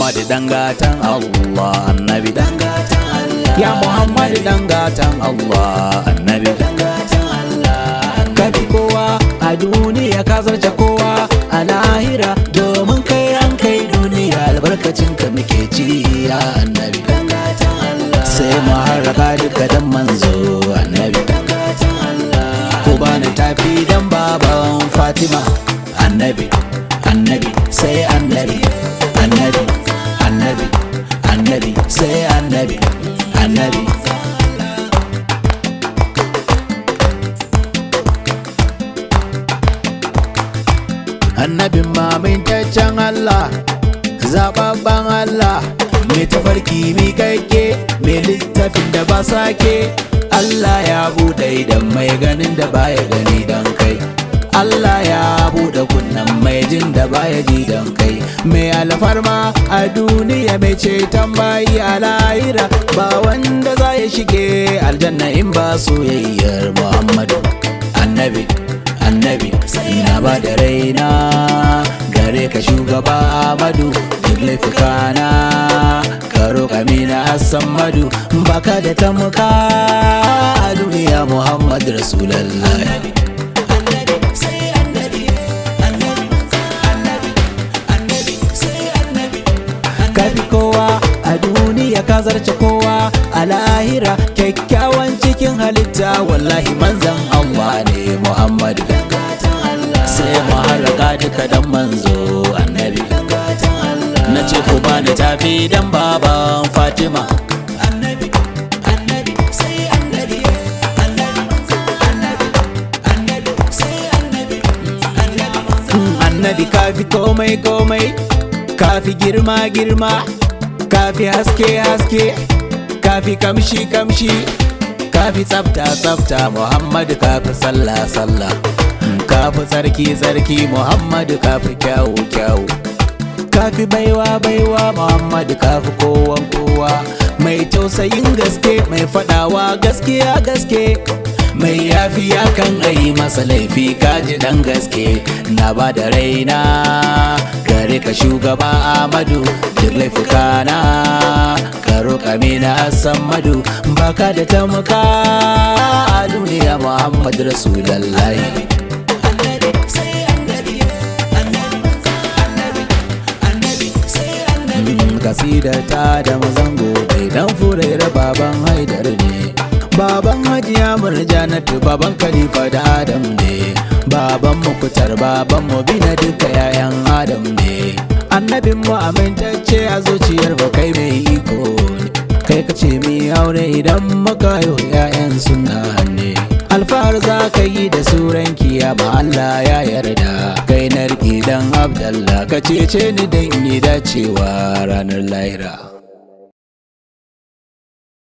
Muhammadu dan gatan Allah, Annabi dan gatan Allah. Ya Muhammadu dan gatan Allah, Annabi dan gatan Allah. Ka fi kowa a duniya, ka zarce kowa a lahira, domin kai an kai duniya, albarkacin ka muke ci, ya Annabi dan gatan Allah. Sai mu harraka duka dan manzo, Annabi dan gatan Allah. Ku bani tafi dan baban Fatima, Annabi, Annabi, sai Annabi, Annabi, Annabi, Annabi, sai Annabi, Annabi. Annabin mamintaccen Allah, zababban Allah, mai tafarki miƙaƙƙe, mai littafin da ba sake. Allah ya buɗe idan mai ganin da baya gani don kai. Allah ya buɗe kunnen mai jin da baya ji don kai. Mai alfarma a duniya, mai ceton bayi a lahira, ba wanda za ya shige aljanna in ba soyayyar Muhammadu. Annabi, Annabi, na ba da raina gare ka, shugaba Amadu. Duk laifukana ka roƙa mina Hassan Madu. Baka da tamka a duniya, Muhammad Rasulallah. Annabi, sai Annabi, Annabi, Annabi, Annabi, sai Annabi. Ka fi kowa a duniya, ka zarce kowa a lahira, kyakkyawan cikin halitta, wallahi manzan Allah ne Muhammadu. Sai mu haraka duka dan manzo, Annabi. Na ce ku bani tafi dan baban Fatima. Annabi, Annabi, sai Annabi, Annabi, Annabi, Annabi, sai Annabi, Annabi. Annabi, kafi komai komai, kafi girma girma, kafi haske haske, kafi kamshi kamshi, kafi tsafta tsafta, Muhammadu. Kafi sallah sallah, kafi tsarki tsarki, Muhammadu. Kafi kyawu kyawu, kafi baiwa baiwa, Muhammadu. Kafi kowan kowa, mai tausayin gaske, mai fadawa gaskiya gaske, mai yafiya kan ayi masa laifi, kaji dan gaske. Na ba da raina gare ka, shugaba Amadu. Duk laifukana ka roƙa mina Madu. Baka da tamka a duniya, Muhammad Rasulallahi. Annabi, sai Annabi, Annabi, Annabi, Annabi, sai Annabi. Kasidar ta da mazango dai dan Furaira, baban Haidar ne, baban Hajiya Murjanatu, baban Khalifa da Adam ne, baban Mukutar, baban mu bina, duka yayan Adam ne. Annabin mu amintacce, a zuciyar mu kai mai iko ne. Kai ka ce mi aure idan muka yi 'ya'yan sunna ne. Alfahar za ka yi da suran kiyama, Allah ya yarda. Kai na riƙi dan Abdallah, ka cece ni dan yi dacewa ranar lahira.